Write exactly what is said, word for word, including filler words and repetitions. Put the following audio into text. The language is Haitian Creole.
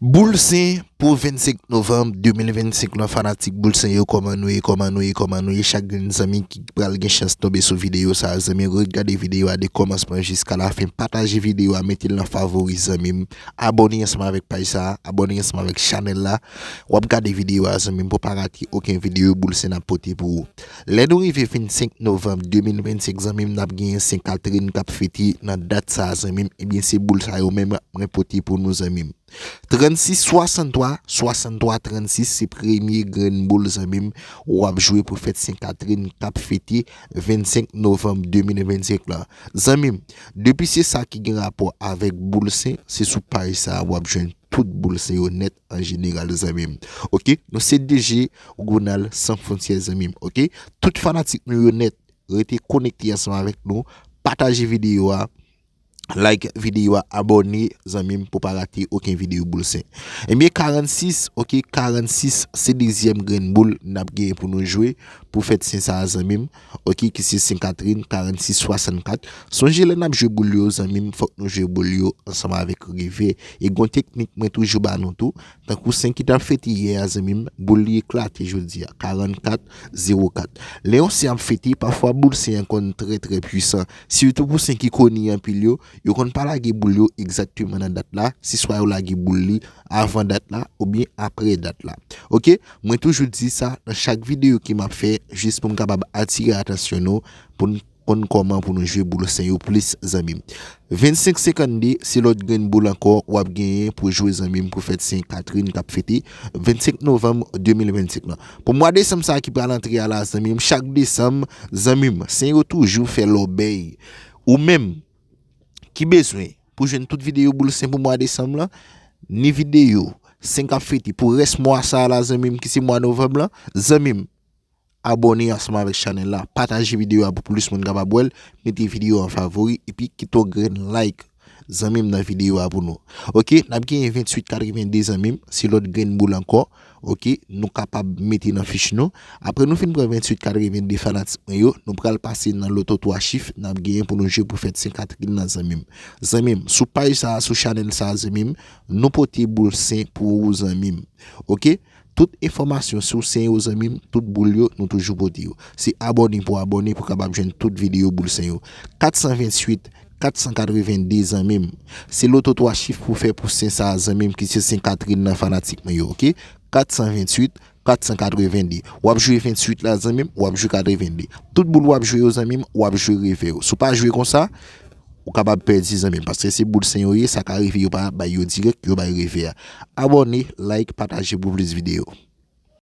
Boul Sen pou vennsenk novanm de mil vennsenk lan, fanatik Boul Sen yo, kòman nou ye, kòman nou ye, kòman nou ye? Chak grenn zanmi ki pral gen chans tonbe sou videyo sa a, zanmi, ret gade videyo a de kòmansman jiska lafen, pataje videyo a, mete l nan favori, zanmi m, abòne ansanm avèk paj sa a, abòne ansanm avèk chanèl la. W ap gade videyo a, zanmi m, pou pa rate okenn videyo Boul Sen ap pote pou ou. Lè nou rive vennsenk novanm de mil vennsenk, zanmi m, n ap genyen Sen Katrin k ap fete nan dat sa a, zanmi m. Ebyen, se boul sa yo menm mwen pote pou nou, zanmi m. Trannsis swasanntwa, swasanntwa trannsis, se premye grenn boul, zanmi m, w ap jwe pou fèt Sen Katrin k ap fete vennsenk novanm de mil vennsenk lan. Zanmi m, depi se sa ki gen rapò avèk Boul Sen, se sou paj sa a w ap jwenn tout Boul Sen yo nèt an jeneral, zanmi m. Oke, nou se D J Ronald Sans Frontières, zanmi m. Oke, tout fanatik nou yo nèt, rete konekte ansanm avèk nou, pataje videyo a, like videyo a, abòne, zanmi m, pou pa rate okenn videyo Boul Sen. Ebyen, karannsis, oke, karannsis, se dezyèm grenn boul n ap genyen pou nou jwe pou fèt Sen sa a, zanmi m, oke, ki se Sen Katrin, karannsis swasannkat. Sonje lè n ap jwe boul yo, zanmi m, fòk nou jwe boul yo ansanm avèk revè. E gon teknik mwen toujou ba nou tou, tankou Sen ki t ap fete yè a, zanmi m, boul li eklate jodi a, karannkat zewo kat. Lè yon Sen ap fete, pafwa boul Sen an konn trè, trè pwisan. Sitou pou Sen ki koni anpil yo, yo konn pa lage boul yo egzakteman nan dat la, se swa yo lage boul li avan dat la oubyen apre dat la. Oke? Mwen toujou di sa nan chak videyo ke m ap fè, jis pou m kapab atire atansyon nou, pou n konn kòman pou nou jwe boul Sen yo plis, zanmi m. Vennsenk senkannde, se lòt grenn boul ankò w ap genyen pou jwe, zanmi m, pou fèt Sen Katrin k ap fete vennsenk novanm de mil vennsenk lan. Pou mwa desanm sa a ki pral antre a la, zanmi m, chak desanm, zanmi m, Sen yo toujou fè lòbèy. Ou menm ki bezwen pou jwenn tout videyo Boul Sen pou mwa desanm lan, ni videyo Sen k ap fete pou rès mwa sa a la, zanmi m, ki se mwa novanm lan, zanmi m, abòne ansanm avèk chanèl la, pataje videyo a pou plis moun kapab wè l, mete videyo an favori, epi kite yon grenn like, zanmi m, nan videyo a pou nou. Oke, n ap genyen venntuit katrevende, zanmi m, se lòt grenn boul ankò. Oke, nou kapab mete nan fich nou. Apre nou fin pran venntuit katrevende, fanatik mwen yo, nou pral pase nan loto twa chif n ap genyen pou nou jwe pou fèt Sen Katrin nan, zanmi m. Zanmi m, sou paj sa a, sou chanèl sa a, zanmi m, nou pote Boul Sen pou ou, zanmi m. Oke? Tout enfòmasyon sou Sen yo, zanmi m, tout boul yo, nou toujou pote yo. Se abòne pou abòne pou kapab jwenn tout videyo Boul Sen yo. Kat san venntuit, kat san katrevende, zanmi m. Se loto twa chif pou fè pou Sen sa a, zanmi m, ki se Sen Katrin nan, fanatik mwen yo, oke? Kat san venntuit, kat san katrevende. W ap jwe venntuit la, zanmi m, w ap jwe katrevende. Tout boul w ap jwe yo, zanmi m, w ap jwe revè yo. Si w pa jwe konsa, ou kapab pèdi, zanmi m, paske se Boul Sen yo ye, sa ka rive yo pa bay yo dirèk, yo bay revè a. Abòne, like, pataje pou plis videyo.